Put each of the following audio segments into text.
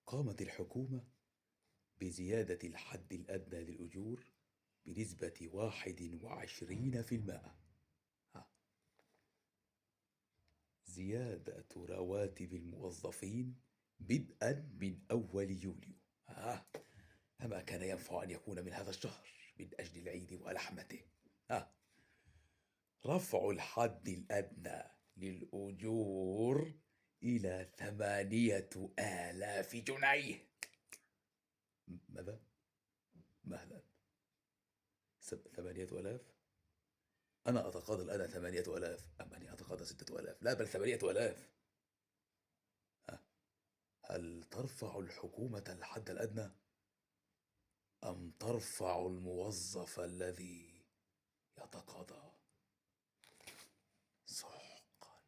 قامت الحكومة بزيادة الحد الأدنى للأجور بنسبة 21%. زيادة رواتب الموظفين بدءا من أول يوليو. أما كان ينفع أن يكون من هذا الشهر من أجل العيد ولحمته. رفع الحد الأدنى للأجور إلى 8000 جنيه. ماذا؟ مهلا، 8000؟ أنا أتقاضى الآن 8000، أم أني أتقاضى 6000؟ لا بل 8000. هل ترفع الحكومة الحد الأدنى أم ترفع الموظف الذي يتقاضى؟ سحقا.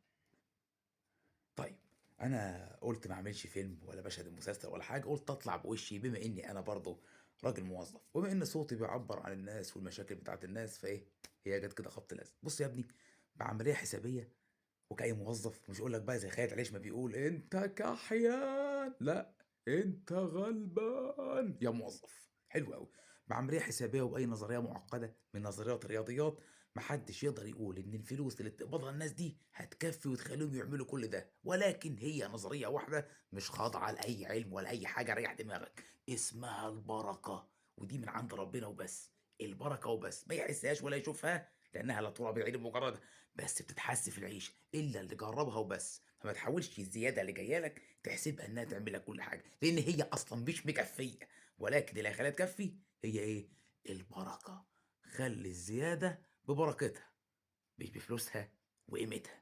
طيب أنا قلت ما أعملش فيلم ولا مشهد المسلسل ولا حاجة، قلت أطلع بوشي بما إني أنا برضو راجل موظف، وبما إن صوتي بيعبر عن الناس والمشاكل بتاعت الناس، فإيه هي جت كده خبط لازم. بص يا ابني، بعملية حسابية وكأي موظف، مش أقول لك بقى زي خالد عليش ما بيقول أنت كحيان، لا أنت غلبان يا موظف. حلو قوي. بعملية حسابية وبأي نظرية معقدة من نظريات الرياضيات، محدش يقدر يقول إن الفلوس اللي بتقبضها الناس دي هتكفي وتخليهم يعملوا كل ده، ولكن هي نظرية واحدة مش خاضعة لأي علم ولا أي حاجة، ريح دماغك، اسمها البركة، ودي من عند ربنا وبس. البركة وبس، ما يحسهاش ولا يشوفها لأنها لا ترى بالعين المجردة، بس بتتحس في العيش إلا اللي جربها وبس. فما تحاولش الزيادة اللي جاية لك تحسبها إنها تعمل لك كل حاجة، لأن هي أصلا مش مكفية، ولكن اللي هيخليها تكفي هي إيه؟ البركة. خلي الزيادة ببركتها مش بفلوسها وقيمتها.